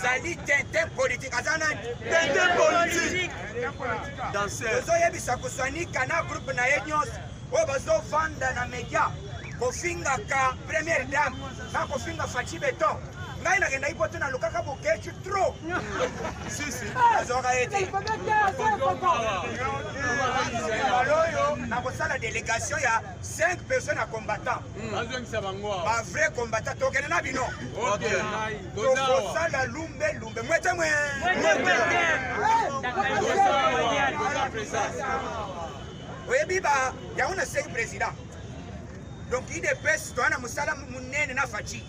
Azali tintin politique. Aza nani? Tintin politique. Danseur. Tozoyebisa Kusuanika na groupe na ye nyonso oyo bazovanda na media kofingaka première dame na kofinga Fatshi Beton. Ngai nakendaki poto nalukaka Boketshu trop. Sisi. Azwaka ye te. Mbala oyo nakosala délégation ya 5 personnes ya combattant. Bazongisa bango awa. Ba vrai combattant tokende na bino. Tokosala lumbe lumbe mwete mwe. Oyebi ba yango na sengi président. Donc UDPS toza na mosala monene na Fatshi.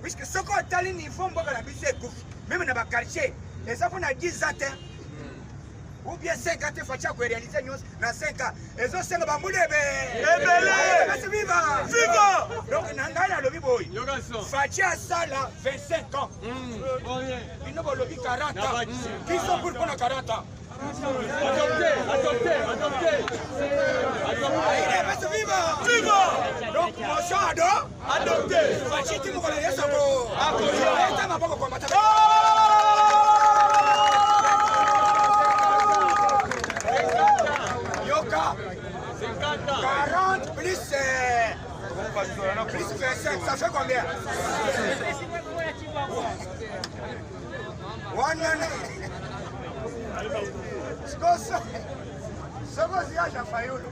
Puisque soki otali niveau mboka na biso ekufi meme na ba quartier eza mpo na 10 ans te ou bien 5 ans te Fatshi akorealize nyonso na 5 ans ezosenga bambula ebele viva viva. Donc na ngai nalobi boye, Fatshi asala 25 ans, bino bolobi 40 ans, biso pour mpona 40 ans. Adopté, adopté, adopté. Aïe, viva! Viva! Donc, motion ado? Adopté. Fatshi ti mokolo yesu ako. Akoya. Eta maboko komata. Yoka. 40 plus, plus 25, ça fait combien? One. Sikoso. Soko ziaja Fayulu.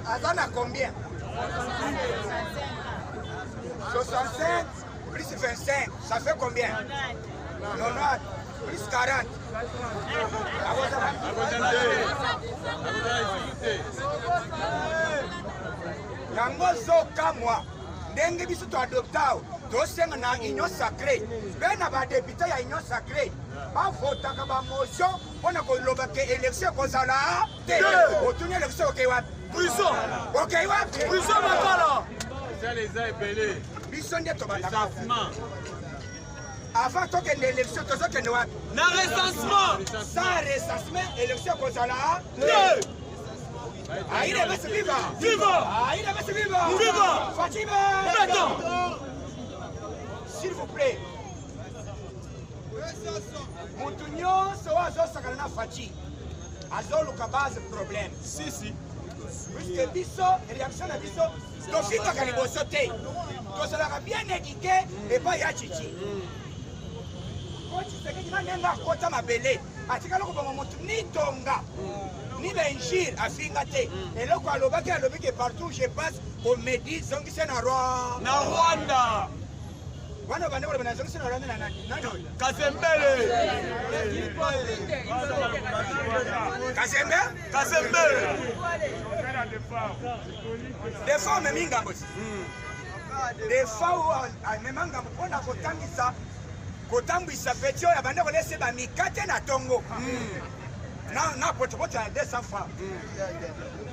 Aza na combien? 65 plus 25, ça fait combien? 90 plus 40. Yango zokamwa ndenge biso toadopta tosenga na union sacrée mpe na badepute ya union sacrée bavotaka bamotion mpo na koloba ke élection ekozala te. Otuni élection okei wapi? Prison. Okei wapi? Prison Makala. Biso nde tobandaka avant tokende élection, tozokende wapi? Na recensement. Sans recensement élection ekozala te. Aïe, basi viva! Viva! Aïe, basi viva! Viva! Fatshi Beton! S'il vous plaît. Mutu nyonso oyo azosakana na Fatshi azoluka base problème. Si, si. Puisque biso, réaction na biso, tofingaka liboso te. Tozalaka bien éduqué epai ya Chichi. Po Tshisekedi na ndenge akota mabele, atikala koboma motu ni tonga ni benjir afinga te. Eloko alobaki, alobi ke partout je passe komedi zongise na roi na Rwanda. Wana bande koloba na zongise na Rwanda na nani? Nani oyo? Kazembele. Kazembe? Kazembele. Defao amemi ngambo ti. Defao amema ngambo mpona kotangisa kotambwisa peti oyo abanda kolesa bamikate na tongo na na potopoto ya 200 francs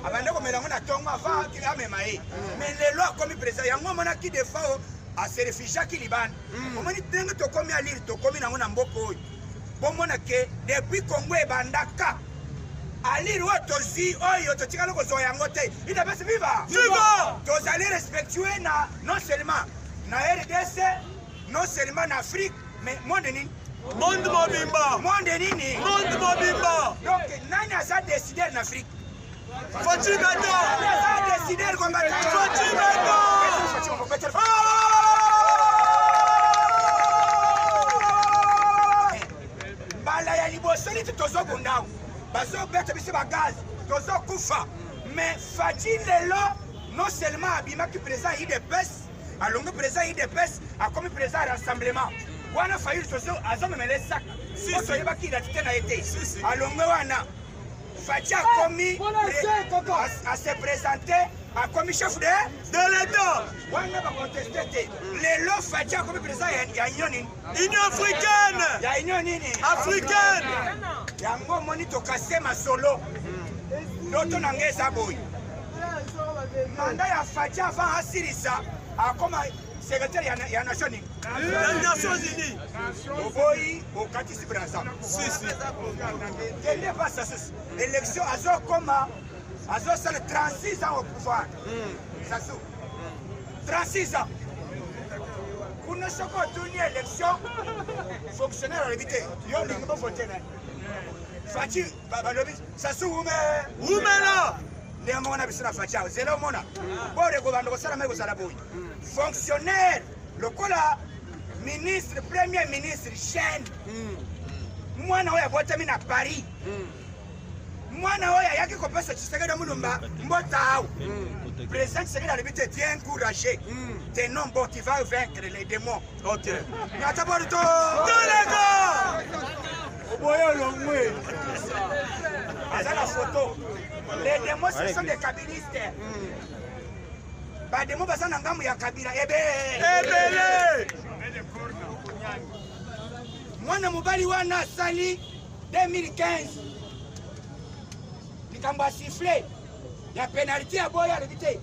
abanda komela yango na tongo avant amema ye. Mais lelo akomi président, yango omonaki Defao ase réfugiaki libanda. Omoni ndenge tokomi alire, tokomi nango na mboka oyo. Bomona ke depuis Congo ebandaka, alire oyo tozwi oyo totikali kozwa yango te. UDPS viva! Viva! Tozali respectueux na non seulement na RDC, non seulement na Afrique, mais monde nini? Monde mobimba. Monde nini? Monde mobimba. Donc nani aza décideur na Afrique? Fatshi Beton. Nani aza décideur combattant? Fatshi Beton. Mbala ya liboso neti tozobunda, bazobeta biso bagaz, tozokufa. Mais Fatshi lelo non seulement abimaki président UDPS, alongi président UDPS, akomi président ya rassemblement. Wana Fayulu tozo azomemela esaka po toyebaki identité na ye te. Alongwe wana, Fatshi akomi ase présente, akomi chef de de l'État. Wana baconteste te. Lelo Fatshi akomi président ya union nini? Union africaine. Ya union nini? Africaine. Yango omoni tokase masolo. Ndoto na ngai eza boye: mandat ya Fatshi, avant asilisa, akoma secrétaire ya nation nini? Ya Nations Unies. Oboyi, okatisi Braza. Sisi. Kende pasa susu élection, azokoma azosala 36 ans au pouvoir. Sassou 36 ans. Kuna soki otuni élection, fonctionnaire alobi te yo olingi bovote nani. Fatshi balobi Sassou wume Wumela. Ndenge moko na biso na Fatshi awa, zela omona bore ekobanda kosalama, ekozala boye. Fonctionnaire lokola ministre, premier ministre chaîne, mwana oyo abotami na Paris, mwana oyo ayaki kopesa Tshisekedi Mulumba mbota awa. Président Tshisekedi alobi te: "Tiens, encouragé, t'es non bon, tu vas vaincre les démons." Ok. Nyata bori to. Toleka. Oboye olongwe aza na photo. Les démons, ce sont des kabilistes. Badémons baza na ngambo ya Kabila ebe. Ebele. Mwana mobali wana asali 2015 likambo ya sifflet ya penalty ya boya, alobi te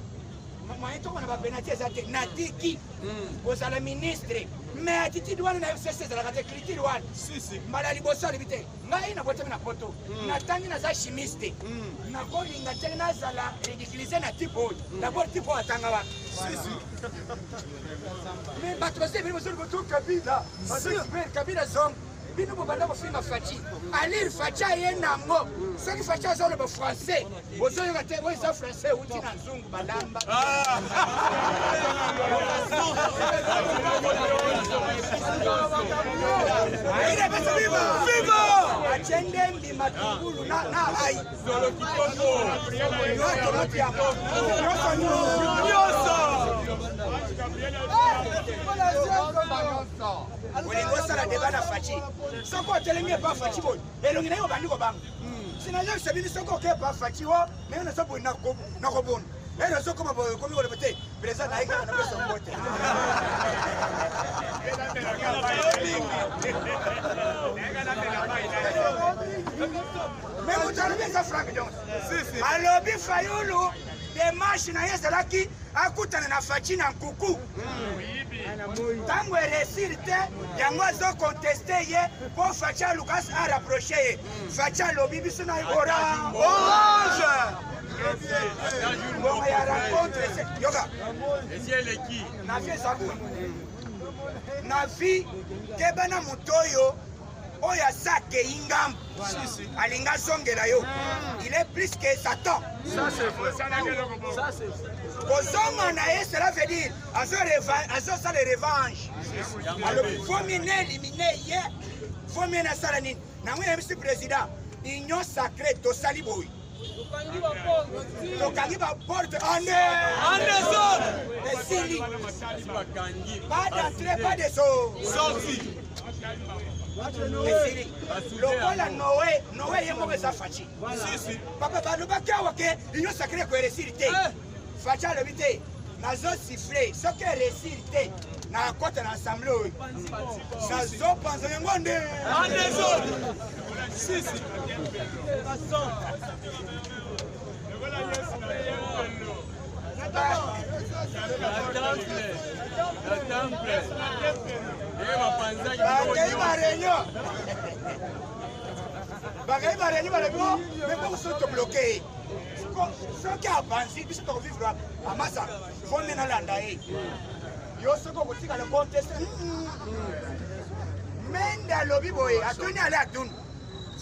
moyen tokona bapenalty eza te, natiki kozala ministre. Mais attitude wana na FCC ezalaka te, culture wana. Mbala liboso alobi te: ngai nabotami na poto, natangi, naza chimiste, nakolinga te nazala ridiculisé na type oyo. D'abord type oyo atanga wapi? Mais bato baza ebele bazoloba to Kabila bazoexpert Kabila zonga. Bino bobanda kofinga Fatshi, alire Fatshi aye nango. Soki Fatshi azoloba français, bozoyoka te. Oyo eza français euti na nzungu balamba. Aire pesa viva. Viva. Atie ndembi matungulu na ai yo tomati yango nyonso. Nyonso. Olingi osala débat na Fatshi, soki otelemi epa Fatshi boye, elongi na ye obandi kobanga. Sinayebisa bino, soki oke epa Fatshi o ndenge naza boye, nakobona ere ozokoma boye, okomi koloba te: "Président, naye kaka napesa mbote." Mais moto alobi eza Frank Jones. Alobi Fayulu, démarche na ye ezalaki akutana na Fatshi na nkuku. Ntango eréussir te, yango azocontester ye mpo Fatshi aluka arapprocher ye. Fatshi alobi biso na ora Orange. Mbongo ya rencontre yoka. Esi eleki. Na vie eza boye, na vie keba na moto oyo oyo aza akei ngambo, alingi azongela yo. Il est plus que Satan. Ça c'est vrai. Ça c'est vrai. Kozonga na ye, cela veut dire azosala revanche. Alobi vomi na éliminer ye, vomi nasala nini nango. Yebisi président union sacrée, tosali boye, tokangi baporte ane. En désordre. Esili. Bakangi. Pas d'entrée, pas de sortie. Sortie. Esili lokola Noé. Noé ye moko eza Fatshi. Papa balobaki awa ke union sacrée ekoréussir te. Fatshi alobi te: nazosiffler, soki eréussir te, nakota na assemblée oyo, nazopanza yango nde. En désordre. Si, si. La temple. La temple. Ye bapanzaki. Bakei baréunion, bakei baréunion, balobi o me bongo soki tobloquer ye, soki apanzi biso, tokovivre wapi? Amasa vomi nalanda ye. Yo soki okotikala contester, Mende alobi boye, atuni ale atuni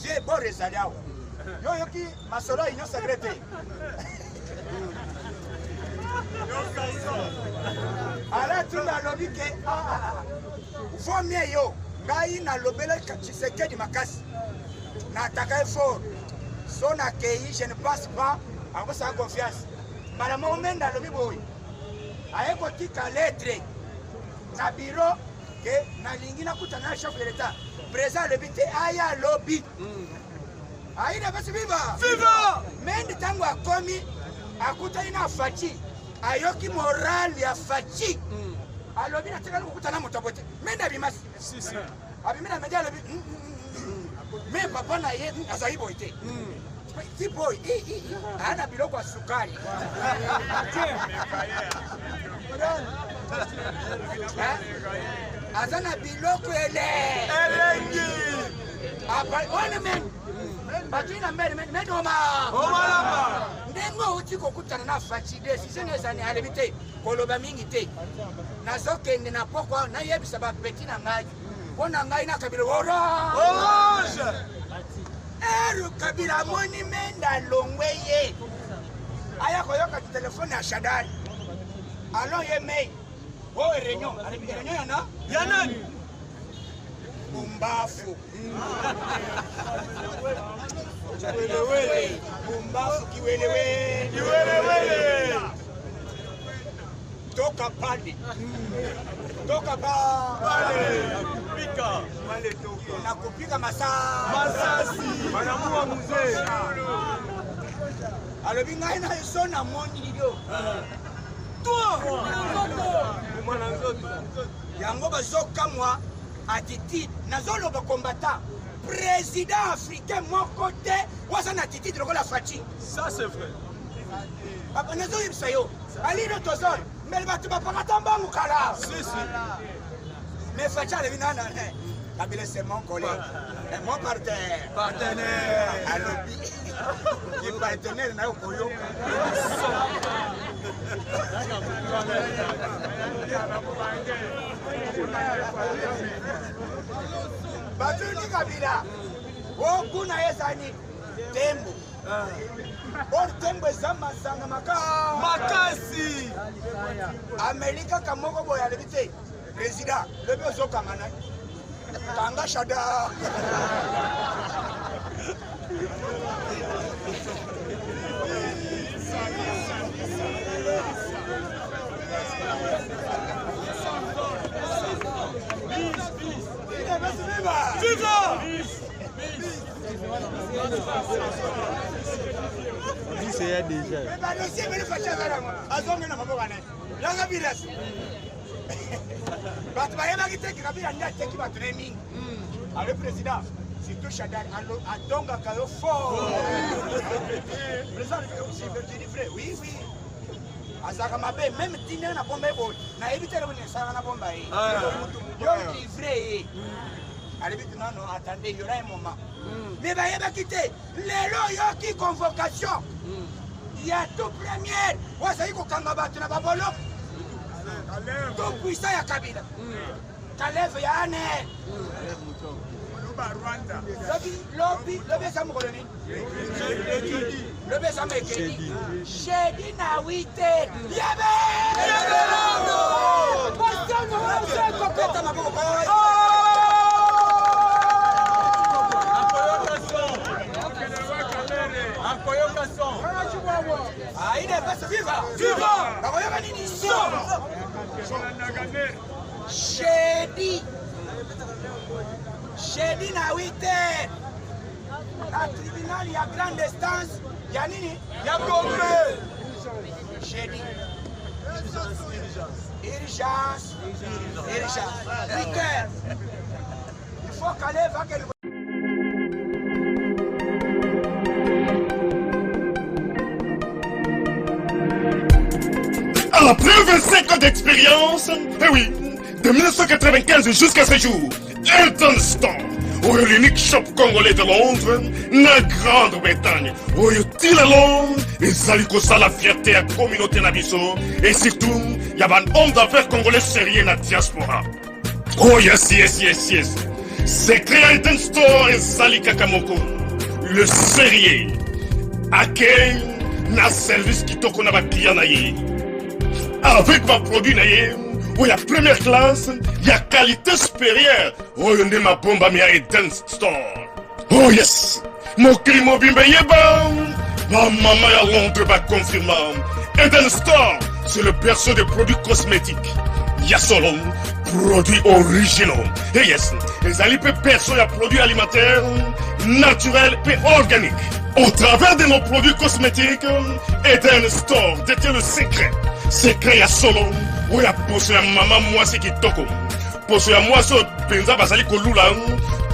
vie bor ezali awa. Yo oyoki masolo ya union sacrée te. Ale atuni, alobi ke vomie yo ngai nalobelaki Tshisekedi makasi, nataka ye fort, so nakei, je ne pense pas akosala confiance. Mbala moko Mende alobi boye, aye kotika lettre na bureau ke nalingi nakutana na chef de l'État. Président alobi te aya, alobi ayi na basi viva. Viva. Mende ntango akomi, akutani na Fatshi, ayoki morale ya Fatshi, alobi natikali kokutana moto aboye te. Mende abimasi, abimi na media, alobi me papa na ye azali boye te, type oyo aya na biloko ya sukali. Eh? Aza na biloko ele. Elengi. Wana mende batui na mbele, mende oma. Omalamba. Ndenge Ndenge outi kokutana na Fatshi, decision ezali alebi te, koloba mingi te. Nazokende na pokwa nayebisa ba petit na ngai. Mpo na ngai na Kabila orange. Orange. Eru Kabila amoni Mende alongwe ye. Aya koyoka telefone ya Shadary. Allons ye mei. Oh réunion, alebi réunion ya na? Ya nani? Bumbafu. Welewele. Bumbafu kiwelewele. Kiwelewele. Toka pale. Toka pa. Pale. Kupika. Na kupika masaa. Masasi. Banamua mzee. Alobi ngai na so namoni yo. Toi. Mwana nzoto. Yango bazokamwa attitude. Nazoloba combattant. Président africain moko te waza na attitude lokola Fatshi. Ça c'est vrai. Papa nazoyebisa yo. Alino tozol. Mais bato bapakata mbangu kala. Si si. Mais Fatshi alobi nana. Kabila c'est mon collègue. Mon partenaire. Partenaire. Alobi. Ki partenaire na yo koyoka. Batuni Kabila. Okuna ezani tembo. Or tembo eza masanga maka. Makasi. Ameli kaka moko boye alobi te. Président, lobi ozokanga nani? Kanga Shada. Viva! Mais ba dossier ebele Fatshi aza nango azongi na maboko na yanga bilasi bato bayebaki te Kabila nde ateki bato na ye mingi. Ale président surtout Shadary atongaka yo fort. Président je dis vrai, oui oui. Azalaka mabe même ti ndenge na bomba ye boye nayebi te eloko nini esalaka na bomba ye. Yo livre ye. Alobi ti nano attendez, il y aura un moment. Mais bayebaki te lelo oyoki convocation ya tout première oyo azali kokanga bato na baboloko tout puissant ya Kabila. Kalev ya ane. Lobi lobi lobi eza mokolo nini? Lobi eza mercredi. Jeudi na 8h. Yebe! Beta maboko. Akoyoka son. Ah, il est passé viva! Viva! Bakoyoka nini? Son! Jeudi. Jeudi na 8h. Na tribunal ya grande instance ya nini? Ya Gombe. Jeudi. Urgence. Urgence. 8h. Il faut qu'aller va quelque Après 25 ans d'expérience, eh oui, de 1995 jusqu'à ce jour, Elton Store, oyo l'unique shop congolais de Londres, na Grande-Bretagne, oyo ti lelo ezali kosala fierté ya communauté na biso et surtout ya ba hommes d'affaires congolais sérieux na diaspora. Oh yes, yes, yes, yes. Secret ya Elton Store ezali kaka moko, le sérieux, accueil na service kitoko na ba client na ye. Avec ba produit na ye oyo ya première classe ya qualité supérieure, oyo nde mabombami ya Eden Store. Oh yes, mokili mobimba eyeba, bamama ya Londres baconfirma Eden Store, c'est le berceau des produits cosmétiques ya solo, produits originaux. Et yes, ezali mpe berceau ya produits alimentaires naturels et organiques. Au travers de nos produits cosmétiques, Eden Store détient le secret. Secret ya solo, oyo ya poso ya mama mwasi kitoko. Poso ya mwasi oyo mpenza bazali kolula,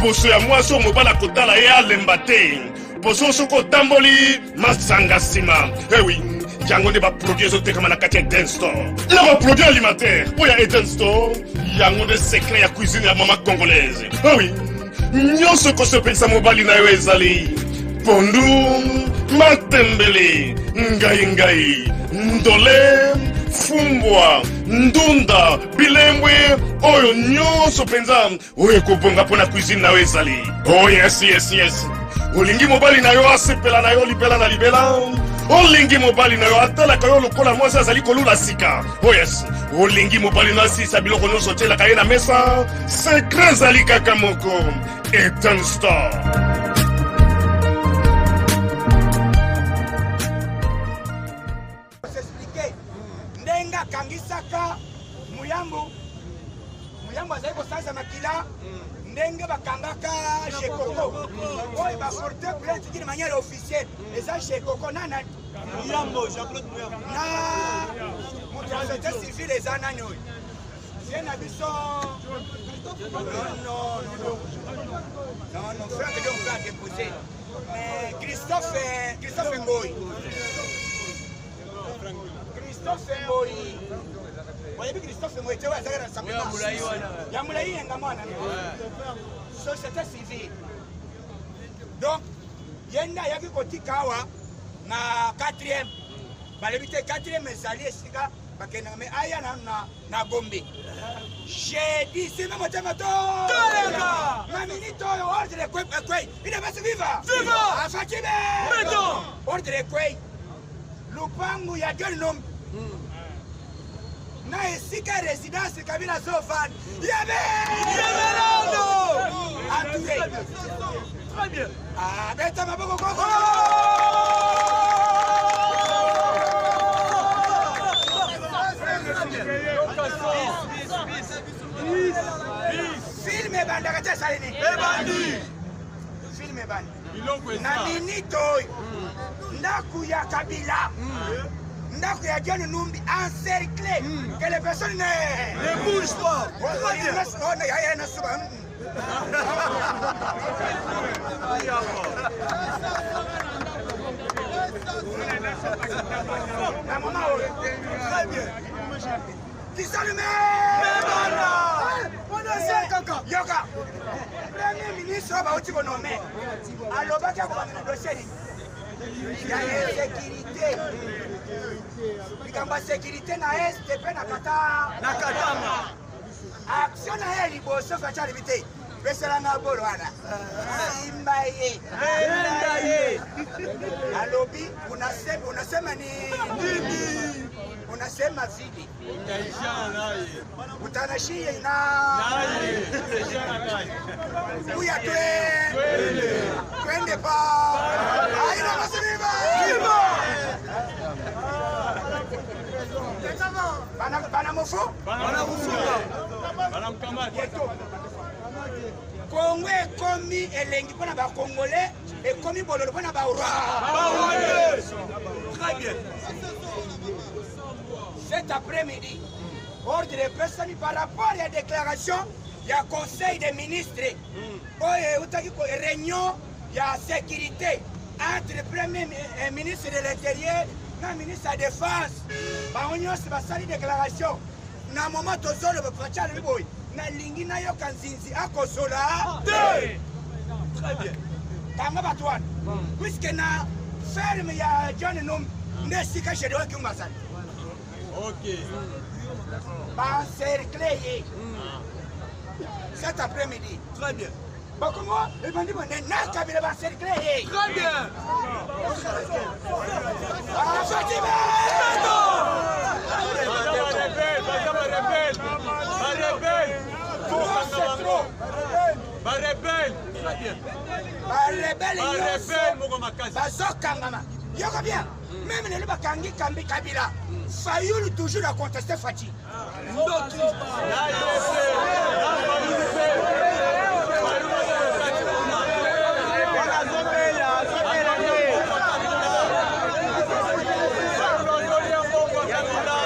poso ya mwasi oyo mobali akotala ye alemba te. Poso soki otamboli masanga nsima. Eh oui, yango nde baproduit ezotekama na kati ya Eden Store. Na baproduit alimentaire oyo ya Eden Store, yango nde secret ya cuisine ya mama congolaise. Eh oui, nyonso ekosepelisa mobali na yo ezali. Pondu, matembele, ngai ngai, ndole, fumbwa, ndunda, bilembwe, oyo nyonso mpenza oyo ekobonga mpo na cuisine na yo ezali. Oh yes, yes, yes. Olingi mobali na yo asepela na yo libela na libela? Olingi mobali na yo atalaka yo lokola mwasi azali kolula sika? Oh yes. Olingi mobali na asilisa biloko nyonso otyelaka ye na mesa? Secret ezali kaka moko. Eden Star. S'expliquer ndenge akangisaka Muyambo. Muyambo azali kosanza makila ndenge bakangaka Jekoko oyo baporte plainte d'une manière officielle eza Jekoko na nani? Muyambo, Jean-Claude Muyambo. Na moto ya société civile eza nani oyo? Ye na biso non non non non non frère que on a déposé mais Christophe Christophe Ngoyi Christophe Ngoyi oyebi Christophe Ngoyi te oyo azalaka na assemblée ya molai yenga mwana société civile donc ye nde ayaki kotika awa na 4e balobi te 4e ezali esika bakendaka me aya na, na, na Gombe jeudi sima motema to Tolenga! na minute oyo ordre ekwei idebasi viva Viva! afakibe Beton! ordre ekwei lupangu ya John Numbi na esika résidence Kabila azofanda yebe Yebelano! entouré Très bien. abeta maboko koko Film ebandaka te esali nini? Ebandi. Film ebandi. Biloko Na eza. minute oyo ndako ya Kabila ndako ya John Numbi encerclé que les personnes ne Ne bouge pas. Très bien. Oh, oh, ya, ya, na suba. Na moment oyo. Très bien. Kisalume! Bebana! Yoka! Premier ministre oyo bauti konome alobaki akobanda na dossier nini ya insécurité, likambo ya sécurité na este mpe na kata Na Katanga. Action na ye liboso Fatshi alobi te peselanga bolo wana simba ye Benda ye. alobi unasema, unasema ni Nini? Unasema vile Utaishana naye. utanashie na Naye. Utaishana naye. kuya twe twende pa aina masiviva bana bana mofu Banakufunga. Banamkamata. Yeto Kongo ekomi elengi mpona bakongolais, ekomi bololo mpona baroi. Barwandais. Très bien. Cet après-midi ordre epesami par rapport ya déclaration ya conseil des ministres oyo eutaki réunion ya sécurité entre premier ministre de l'intérieur na ministre ya défense. Bango nyonso basali déclaration na moment tozoloba. Fatshi alobi boye: nalingi nayoka nzinzi akosola Deux. Très bien. Kanga bato wana puisque na ferme ya John Numbi nde esika Gédéon Kyungu azali. Ok. Baencercle ye cet après-midi. Très bien. Bakongo ebandi bonde na Kabila baencercle ye. Très bien. Afatibe. Baza ba rebelle, baza ba rebelle. Ba rebelle. Trop c'est trop. Ba rebelle. Très bien. Barebele Ba nyonso rebelle moko makasi. bazokangama. Yoka bien, même lelo bakangi kambi Kabila, Fayulu toujours a contesté Fatshi. Ndoki. Na ye pe. Na Fayulu pe. Fayulu azali kuna. Fayulu azolia mbongo ya Kabila.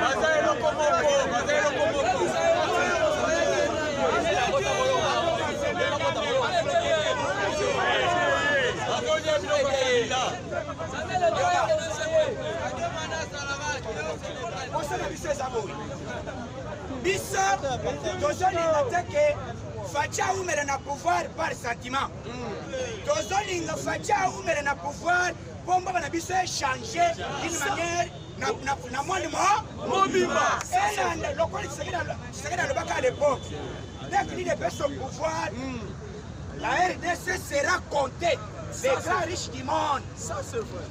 Baza eloko moko, baza eloko moko. Bazolia biloko ya Kabila. Posa na biso eza boye: biso tozolinga te ke Fatshi aumela na pouvoir par sentiment. Tozolinga Fatshi aumela na pouvoir mpo mboka na biso echange d'une manière na monde mobimba. Elanda lokola Tshisekedi alobaka à l'époque, dès que l'UDPS au pouvoir, la RDC sera comptée les grands riches du monde. Ça c'est vrai.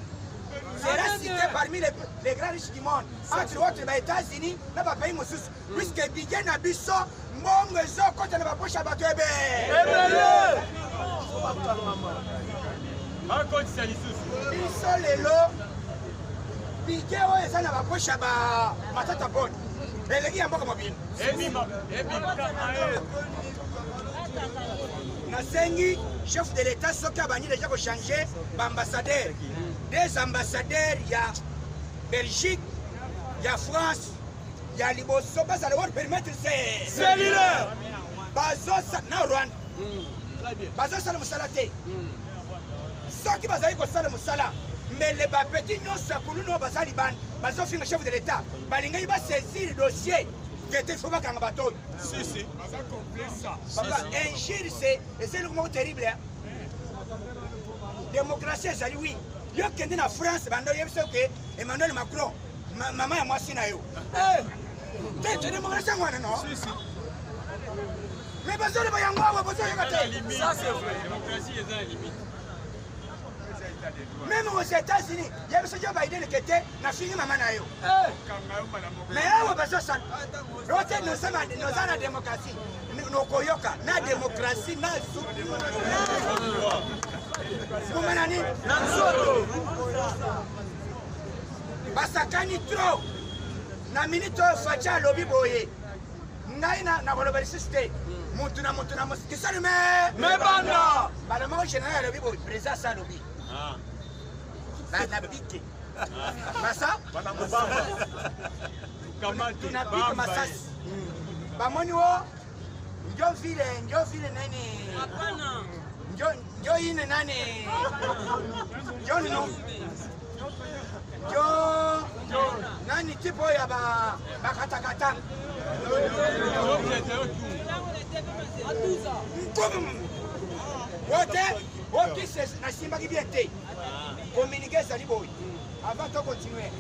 Sera cité parmi les grands riches du monde, entre autres ba États-Unis na ba pays mosusu, puisque budget na biso mbongo ezokota na bapoche ya bato ebele. Bakotisa lisusu biso lelo budget oyo eza na bapoche ya ba matata bone eleki ya mboka mobimba. Ebima ebima. Nasengi chef de l'État, soki abandi deja kochange baambassadeur, des ambassadeurs ya Belgique, ya France, ya liboso bazala oyo permettre cellulaire bazosa na Rwanda bazosala mosala te. Soki bazali kosala mosala, mbele bapeti nyonso ya kuluna oyo baza libanda bazofinga chef de l'État balingaki basaisir dossier kete fo bakanga bato oyo. Si si. Papa, injure, c'est eza eloko moko terrible, hein. Démocratie ezali, oui. Yo kende na France, banda oyebisa ke Emmanuel Macron mama ya mwasi na yo te te démocratie yango wana, non? Si si. Mais bazoloba yango awa, bozoyoka te. Ça c'est vrai. Démocratie eza na limite. Même aux États-Unis, yebisa Joe Biden ke te nafingi mama na yo. Mais awa bazosala ote noza na démocratie, nokoyoka na démocratie na kuma nani na nzoto. Basakani trop na minute oyo. Fatshi alobi boye, ngai nakoloba lisusu te, mutu na mutu na kisalu me mebanda. Bala moko général alobi boye, président asa alobi na bike masa tuna bike masasi bamoni wo njo vile njo vile nani njo njo ine nani njo nino njo nani tipo oyo ya bakatakata nkumu ote okise nasimbaki bien te. Communiqué ezali boye. Avant tocontinue,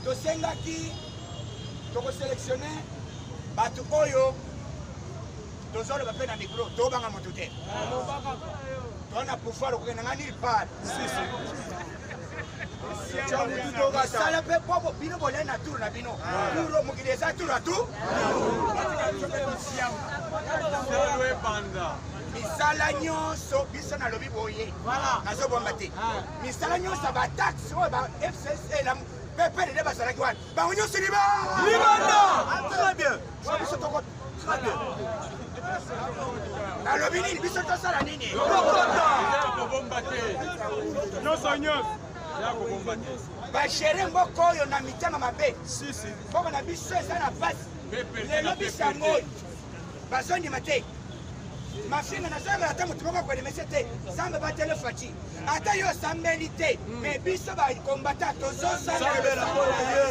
tosengaki tokosélectionne bato oyo tozoloba mpe na micro, tobanga moto te, to na pouvoir okokende nga nulle part. Tosala mpe po bino bolai na tour na bino, tour mokili eza tour a tour. Misala nyonso biso nalobi boye, nazobomba te, misala nyonso ya bataxe oyo ba FCC PPRD bazalaki wana, bango nyonso liba libanda. Très bien. So biso toko Très bien. Nalobi nini? Biso tosala nini? Tokota. Kobomba te, nyonso nyonso ya kobomba te. Bagere mboka oyo na mitema mabe. Si si. Mboka na biso eza na pasi lelo, biso yango oyo bazondima te. Mafinga nazoyebela ata motu moko akolemese te. Nzambe batele Fatshi, ata yo osambeli te, mais biso bakombata tozosambela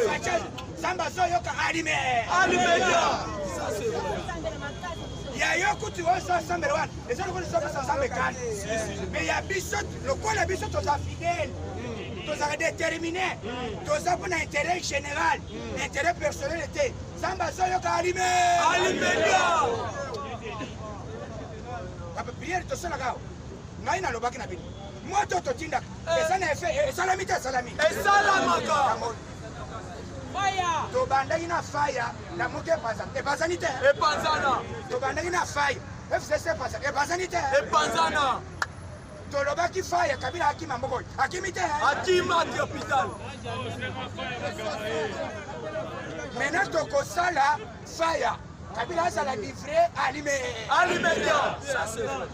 Fatshi. Nzambe azoyoka alime alimedia. Ça c'est vrai. Ya yo kutu oyo osambela wana eza lokola ezopesa Nzambe kani, mais ya biso, lokola biso toza fidèle, tozalaka déterminé, toza mpona intérêt général, intérêt personnel te. Nzambe azoyoka alime alimedia. Papa, prière tosalaka awa, ngai nalobaki na bino, moto totindaka eza na effet, esalami te? Esalami. Esalamaka. Tobandaki na faya na moke, epanzana, epanzani te? Epanzana. Tobandaki na faya FCC, epanzana, epanzani te? Epanzana. Tolobaki faya, Kabila akima mboka oyo, akimi te? Akima ti hôpital. Maintenant tokosala faya, Kabila azala livré alime alimedia. Ça c'est vrai.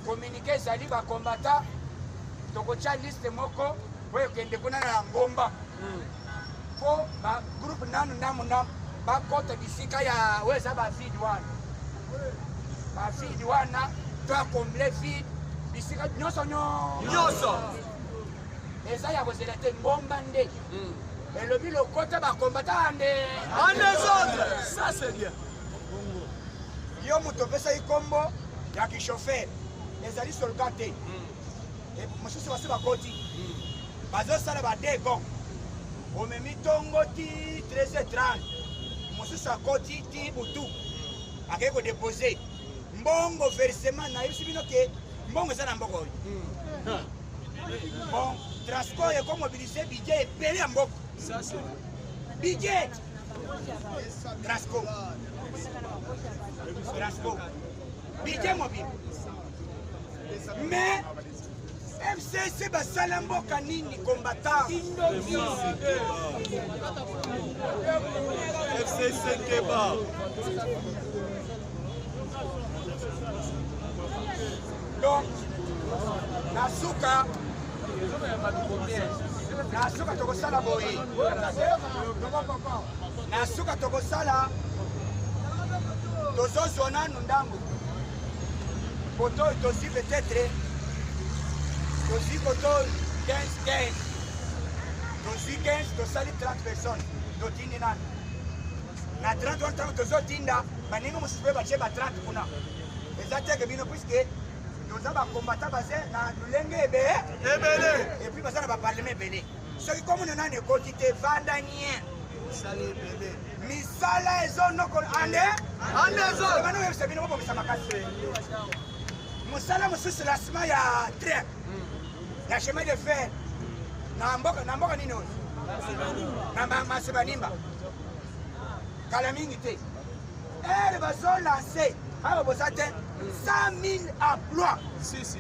Communiqué ezali, bakombata tokotya liste moko oyo ekende kuna na ngomba mpo bagroupe nanu ndambu ndambu bakota bisika ya oyo eza bavide wana, bavide wana to acomble vide bisika nyonso nyonso. Nyonso. Eza ya kozela te, ngomba nde elobi lokota bakombata ande en désordre. Ça Ça c'est bien. Yo moto opesaki nkombo ya kichauffeur ezali solka te. Mosusu basi bakoti bazosala ba degon, omemi ntongo ti 13h30, mosusu akoti ti butu, akei kodepose mbongo versement. Nayebisi bino ke mbongo eza na mboka oyo. Bon, transport ekomobilize budget ebele ya mboka. Ça c'est vrai. Budget transport, transport budget mobile. Mais FCC basala mboka nini, combattant? FCC Keba. Donc na suka, na suka tokosala boye, na suka tokosala, tozozwa nanu ndambo koto oyo tozwi, peut-être tozwi koto 15 15, tozwi 15, tosali 30 personnes, totindi nanu na 30 wana. Ntango tozotinda, baninga mosusu mpe batie ba 30 kuna. Eza teke bino, puisque toza bakombata baze na lolenge ebe Ebele. Et puis baza na baparlement ebele. Soki komona nani ekoti te, vanda nye. Misala ebele. Misala ezonoko ande. Ande ezo. Bana oyebisa bino, bobongisa makasi mosala mosusu, lancement ya train ya chemin de fer na mboka, na mboka nini oyo, na Masebanimba, kala mingi te. Ere bazolancer awa, boza te 100 000 emplois. Si si.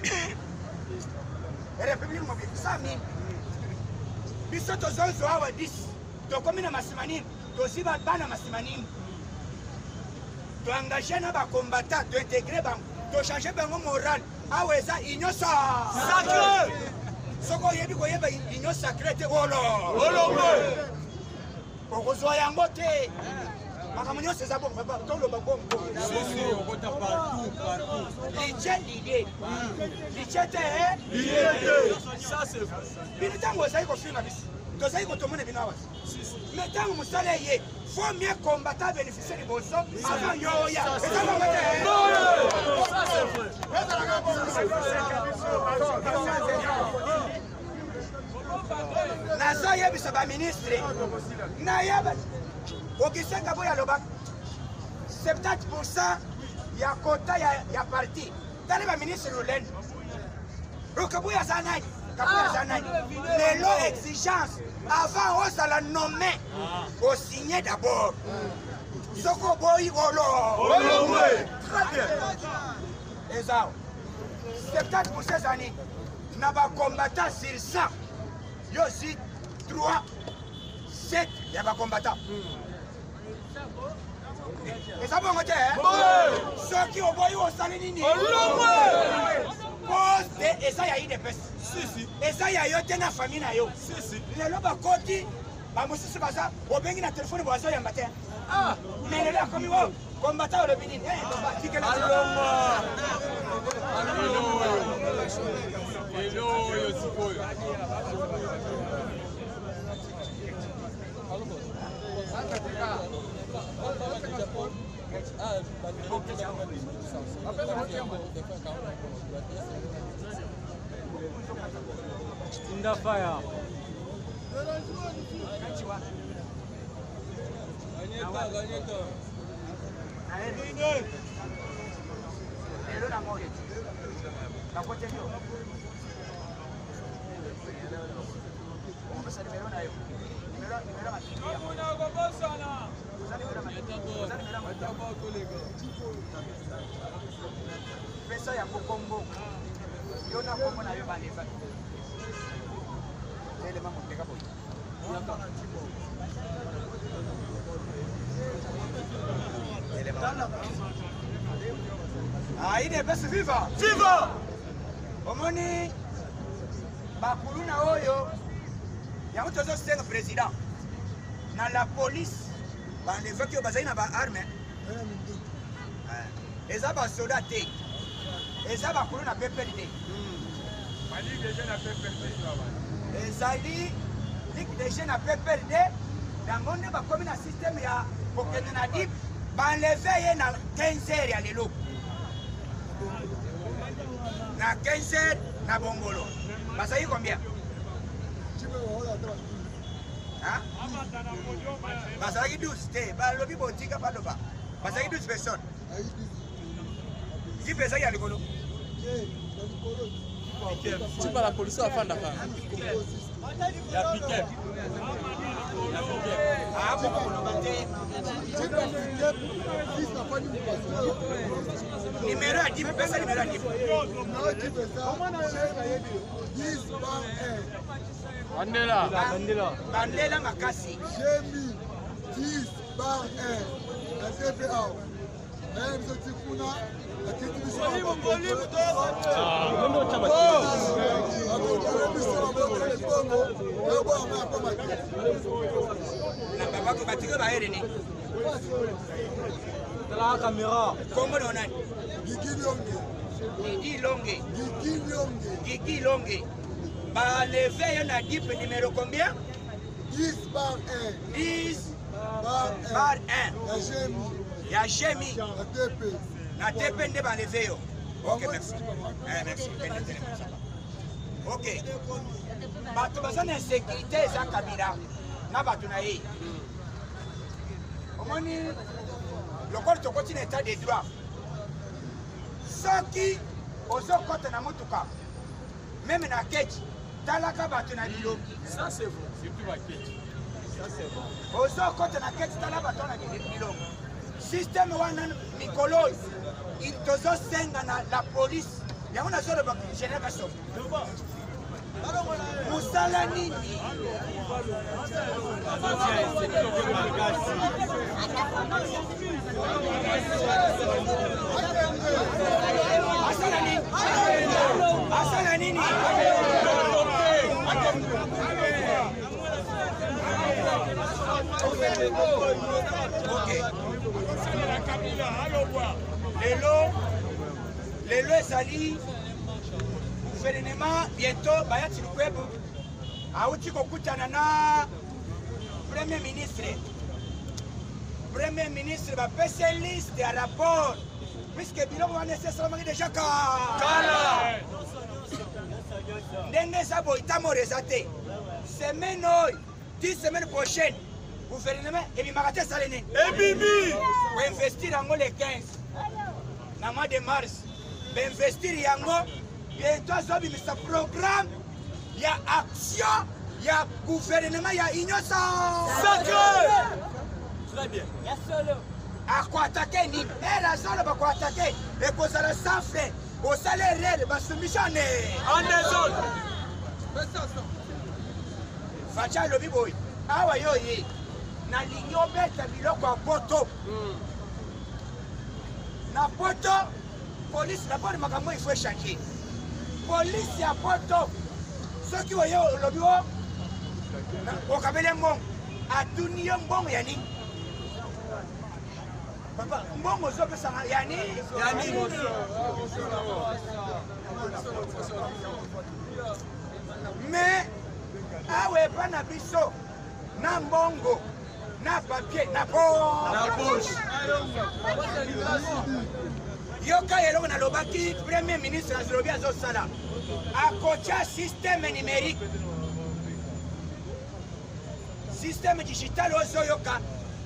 République mobile, 100 000. Biso tozozwa awa 10, tokomi na Masimanimba, tozwi bana Masimanimba, toengage na bacombattant, tointegre bango, tochange bango moral. Awa eza union sa Sacré. Soki oyebi koyeba union sacré te, olo Olombe. okozwa yango te. Makambo nyonso eza bongo, papa, toloba bongo. Si si, okota partout partout. Litie lilie, litie te, eh? Ça c'est vrai. Bino ntango ozali kofinga biso, tozali kotomona bino awa. Si si. Mais ntango mosala eye, faut mieux combattant bénéficier liboso avant yo oya. Eza bongo te? Ça c'est vrai. Nazoyebisa baministre, nayeba Augustin Kabuya alobaka 70 ya kota ya parti. Tala baministre lolendo. Kabuya aza nani? Kabuya aza nani lelo? Exigence avant ozala nommé, osigne d'abord. Soki oboyi, olo Olombe. Très bien. Eza 70 eza nini na bacombattant sur 100? Yo si 3 7 ya bacombattant, eza bongo te, eh? Soki oboyi, osali nini? Poste eza ya UDPS. Si si. Eza ya yo te na famille na yo. Si si. Lelo bakoti, bamosusu baza, obengi na telefone, bazoyamba te. Mais lelo akomi o combattant, olobi nini? Eh, tikela. Alongwa. Lelo oyo sikoyo. Tinda fire. Ganyeta, ganyeta. Lelo nango oyo bakoteli yo, opesa nimero na yo, nimero ya matricule. Oza nimero ya matricule, oza nimero ya matricule. Pesa yango kombo yo na kombo na yo. Baleva telema, moteka boye. Telema. Ah, UDPS viva! Viva! Omoni bakulu na oyo yango, tozosenga président na la police, balevaki oyo bazali na baarme, eza basoda te, eza bakulu na PPRD, ezali ligue des jeunes na PPRD. Yango nde bakomi na système ya kokende na dip. Baenleve ye na 15 heures ya lelo, na 15 heures na Bongolo. Bazali combien? Bazalaki 12 te, balobi botika baloba, bazalaki 12 personnes. Jipe ezalaki ya likolo. Tipa la polisi afandaka. Ya piquet. Ya piquet. Ah, bon, koloba te. Numéro ya jipe, pesa numéro ya jipe. Bandela. Bandela. Bandela makasi. J'ai mis 10 par 1 na TVA. Naye biso ti kuna bakiti biso bakontrole biso babotole bongo toboyanga ya pamba te. Na babako batiki bayere ni. Tala caméra. Kombo na nani? Gigi Longe. Gigi Longe. Gigi Longe. Gigi Longe. Baleve yo na jeep numéro combien? 10 par 1. 10 par 1. Par 1. Ya Gemi. Ya Gemi. Na TP. Na TP nde baleve yo. Ok, merci. Eh, merci. Ok. Bato baza na insécurité eza Kabila na bato na ye. Omoni lokola tokoti na état de droit, soki ozokɔta na motuka meme na keti, talaka bato na bilongi. Ça c'est vrai. Surtout ba keti. Ça c'est bon. Ozokɔta na keti, tala bato na bilongi. Système wana mikolo oyo tozosenga na la police, yango nazoloba général Kasongo. Mosala nini? Asala nini? Asala nini? Ok. Lelo, lelo ezali gouvernement bientôt Bayati Lukwebo auti kokutana na premier ministre. Premier ministre bapesi liste ya rapport, puisque biloko wana esesalamaki déjà kala. Ndenge eza boye, tamoro eza te. Semaine oyo, 10 semaine prochaine, gouvernement ebimaka te. Esali nini? Ebimi. Koinvestir yango le 15 na mois de mars, bainvestir yango. Bientôt azobimisa programme ya action ya gouvernement ya union sacré. Très bien. Akoatake nini? Ere azoloba koatake ekozala sans frais. Osala erreur, basoumissionne en désordre. Faci alobi boye: awa yo ye nalingi obeta biloko ya poto na poto. Polise d'abord, makambo il faut échanger. Polise ya poto, soki oye olobi o okabeli mbongo, atuni yo mbongo ya nini? Papa, mbongo ozopesanga ya nini? Ya nini? Mais awa epa na biso, na mbongo na papier na po na poche. Yoka eloko nalobaki, premier ministre azolobi azosala, akotya système numérique, système digital. Ozoyoka,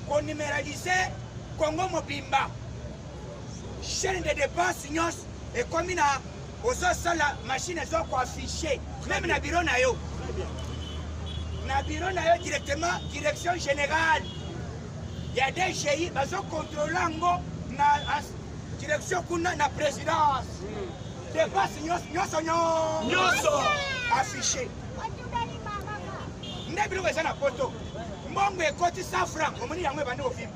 konuméraliser Congo mobimba, chaîne de dépense nyonso ekomi na ozosala machine ezokoaffiche même na bureau na yo, na bureau na yo directement. Direction générale ya DGI bazokontrole yango na direction kuna na présidence. Dépense nyonso nyonso nyonso affiché. Nde biloko eza na poto, mbongo ekoti 100 franc, omoni yango ebandi kofima.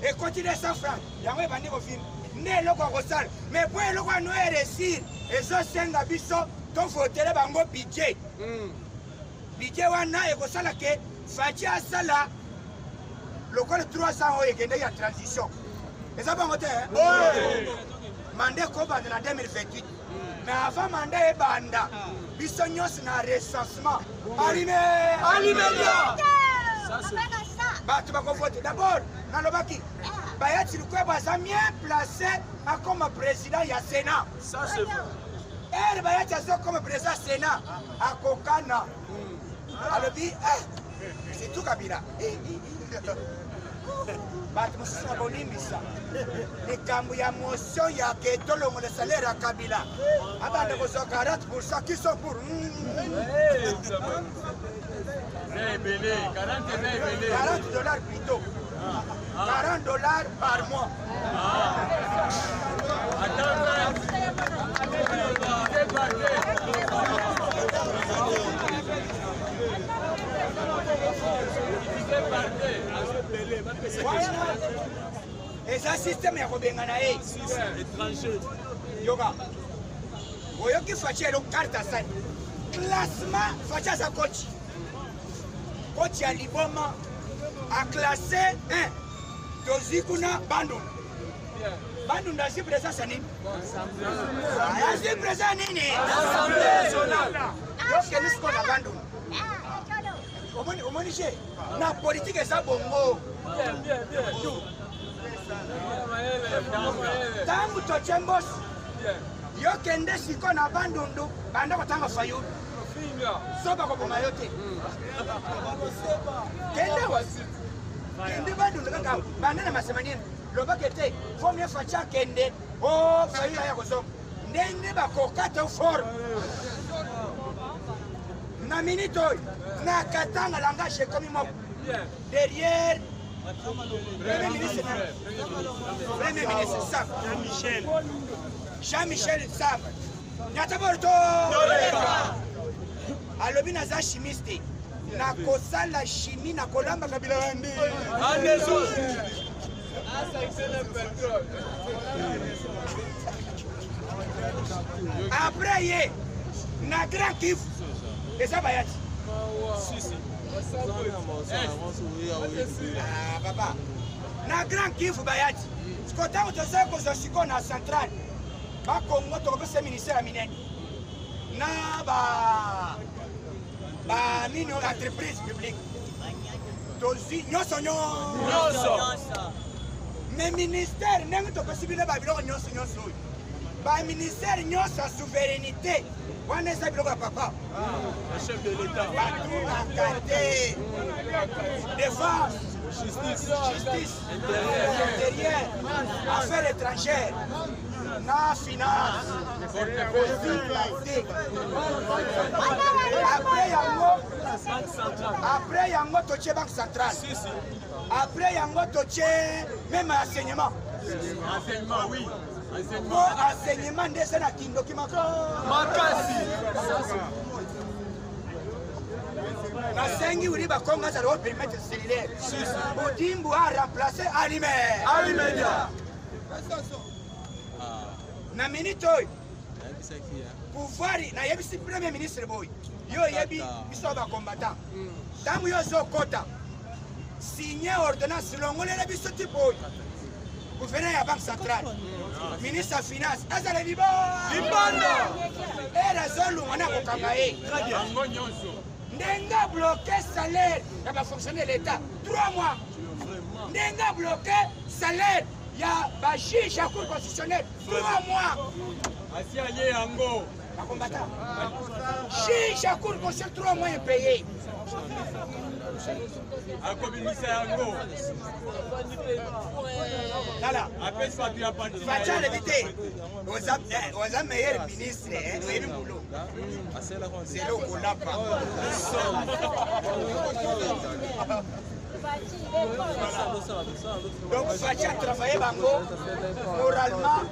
Ekoti 200 franc, yango ebandi kofima. Nde eloko ya kosala. Mais po eloko wana eréussir, ezosenga biso tovotele bango budget. Budget wana ekosala ke Faci asala lokola 300 oyo ekendeki ya transition. Eza bango te, mandat ekobanda na 2028, mais avant mandat ebanda, biso nyonso na recensement alime alimedia. Bato bakovote d'abord. Nalobaki Bayati Lukwebo aza bien placé akoma président ya Sénat. Ça c'est vrai. Ere Bayati azokoma président ya Sénat akokana. Alobi eh c'est tout Kabila. Bato mosusu na kolimbisa likambo ya motion ya ke tolongola salaire ya Kabila abanda kozwa 40 pourcent qui sont pour. 40 dollars plutôt. 40 dollars par mois. Wana eza systeme ya kobengana ye yoka oyoki faci elo carte asali classement faci aza coach coach ya liboma aklasse 1 tozwi kuna bandundu bandundu azwi présence ya nini azwi présence ya nini yokende sikoyo na bandundu omoni omoni je na politike eza bongo ntango totye mbosi yokende sikoyo na bandundu banda kotanga fayulu so bakoboma yo te kende wasi kende bandundu kaka banda na masema nini lobake te fo mie faci akende o oh, fayulu aya kozonga ndenge bakokata forme na minute oyo na katanga langage ekomi moko derrière premier ministre premier ministre sam jean-michel jean-michel sam nyata borto alobi naza chimiste nakosala chimie nakolamba kabila bandi après ye na grand kivu eza bayati ah, papa na grand kivu bayati siko ntango tozali kozwa sikoyo na centrale bakongo tokopesa ministère ya minene na ba ba nini entreprise publique tozwi nyonso nyonso me ministère ndenge topesi bino babiloko nyonso nyonso oyo baministère nyonso ya souveraineté wana eza biloko ya papa batunaka te défense justice intérieur affaires étrangères na finance kosila te après yango après yango totie banque centrale après yango totie meme enseignement enseignement oui po enseignement nde eza na kindoki makasi nasengi wili bakongo azala o périmètre cellulaire bodimbu a remplace alime alimedia na minute oyo pouvoir nayebisi premier ministre boye yo oyebi biso bacombattant ntango yo ozokota signe ordonnance longolela biso tipo oyo gouverneur ya banque centrale ministre ya finance azala libanda ere azolunga na kokanga ye ndenge abloke salaire ya bafonctionnaire l'état 3 mois ndenge abloke salaire ya bajuge ya cour constitutionnelle 3 mois asi alie yango bakombata juge ya cour constitutionnelle 3 mois impayé akobimisa yango tala apesi bato ya parti faci alobi te oza meilleur ministre oyebi boulot zelo okolapa Donc Fatshi a travaillé bango moralement,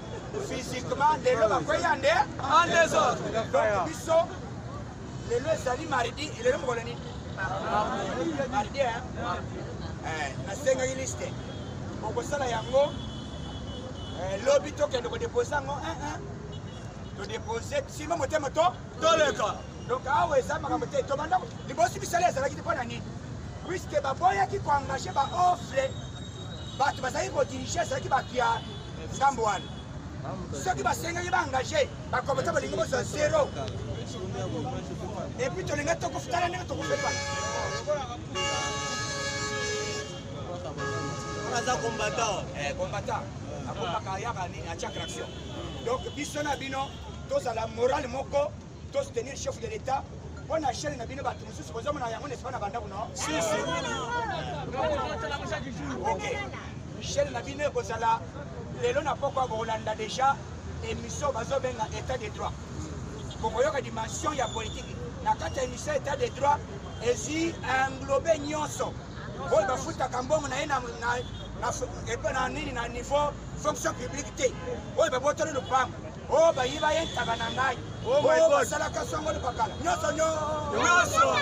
physiquement, lelo bakweya nde en désordre. Donc biso lelo ezali mardi, lelo mokolo nini? Mardi hein? Eh, nasengaki liste. Okosala yango eh, lobi tokende kodepose yango 1 1 todepose nsima motema to toleka. Donc awa eza makambo te tobanda liboso misala ezalaki te mpo na nini puiske baboyaki koengage baoffre bato bazalaki kodirige ezalaki bato ya ngambo wana soki basengaki baengage bakomota balingi bozwa zero epuis tolinga tokufutala ndenge tokufepa. Aza combattant. Eh, combattant akomaka ayaka nini atia craction. Donc biso na bino tozala morale moko, tosoutenir chef de l'État mpo na chaîne na bino. Bato mosusu bozomona yango, n'est-ce pas, na bandako no? Ok, chaîne na bino ekozala lelo na pokwa. Bokolanda déjà émission bazobenga État de droit. Bokoyoka dimension ya politique na kati ya émission État de droit. Ezwi englobe nyonso oyo bafutaka mbongo na ye epe na nini na niveau fonction publique te, oyo babotoli lopango, oyo bayiba ye ntaba na ngai, oyo basalaka songo lopakala nyonso nyonso.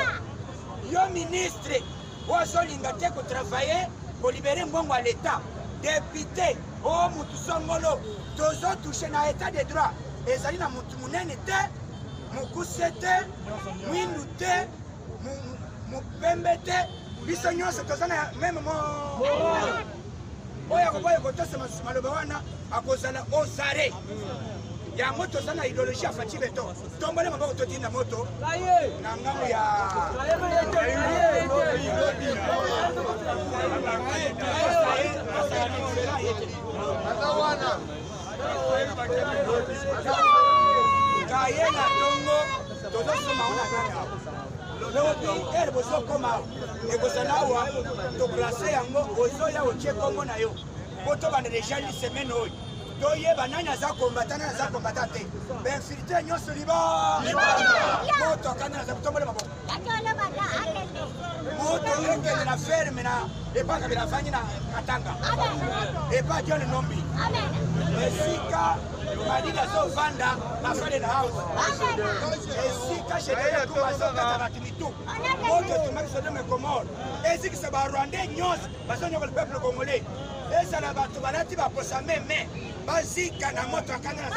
Yo ministre oyo azolinga te kotravailler, kolibérer mbongo ya l'État, député oyo mutu songolo, tozotouche na État de droit. Ezali na mutu monene te, mokuse te, mwindu te, mopembe te, biso nyonso toza na même mo. Oyo akoboya kotosa maloba wana akozala ozare yango. Toza na idéologie ya Fatshi Béton. Tombole maboko, totinda moto na ngambo ya Aza wana. Kaye na ntongo tozosoma ngo na nani awa. Lobi ere bozokoma awa, ekozala awa, toclasser yango. Ozoya, otie kombo na yo po tobanda déjà li semaine oyo, toyeba nani aza combattant, nani aza combattant te. Bainfiltrés nyonso liba moto akanda naza kotombola maboko. Moto ekende na ferme na epa Kabila afangi na Katanga, epa John Nombi, esika Madidi azovanda na Fadel House, esika général Kuma azokata bato mitu. Moto etumaki Sodome Gomorrhe, ezikisa Barwandais nyonso bazonyokola peuple congolais. Ezala bato balati baposa meme, bazika na moto akanga na.